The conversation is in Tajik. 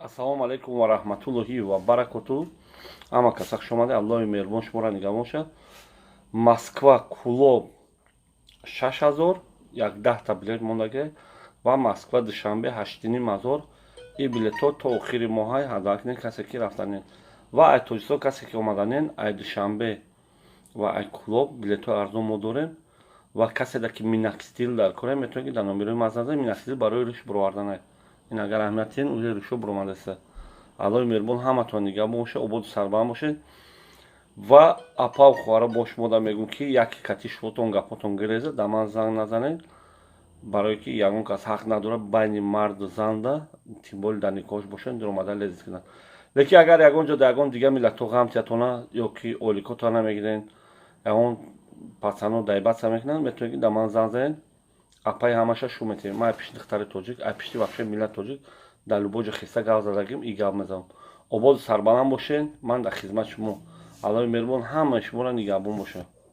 Ассалому алайкум ва раҳматуллоҳи ва баракоту. Ҳама каса хуш омаде. Аллоҳи меҳрубон шуморо нигаҳбон шад. Москва, Кулоб 6000, як 10-та билет мондаги ва Москва, Душанбе 8500. И билетҳо то охири моҳай ҳадакне, касе ки рафтанен ва ай Тоҷикистон, касе ки омаданен, ай Душанбе ва ай Кулоб билетҳои арзон мо дорем. Ва каседа ки миноксидил дар кора, метавонед, ки дар номерои ма занг занед. Миноксидил барои рӯш буроварданай. Ин агар аҳамият диҳен, уже рӯшо буромадаста. Аллоҳи меҳрубон ҳаматон нигаҳбон бошед, ободу сарбаланд бошед. Ва апау хоҳара, бо шумо мегӯм, ки яке кати шуботон гапотон гиреза, дар ман занг назанед, барое ки ягон кас ҳақ надорад байни марду занда, тем более дар никоҳш бошанд, дуромада лезить кунад. Лекин агар ягон ҷо дар ягон дигар миллатҳо ғам тиятона ё ки оликотона намегирен, ягон пацано доебаться мекунанд, метавонед, ки дар ман занг занед. Апаи ҳамаша шу метавем. Ман ай пишти духтари тоҷик, ай пишти вообще миллат тоҷик дар любой ҷо хеста гап задагим и гап мезанам. Ободу сарбаланд бошед, ман дар хизмати шумо. Аллоҳи меҳрубон ҳамаи шуморо нигаҳбон бошад.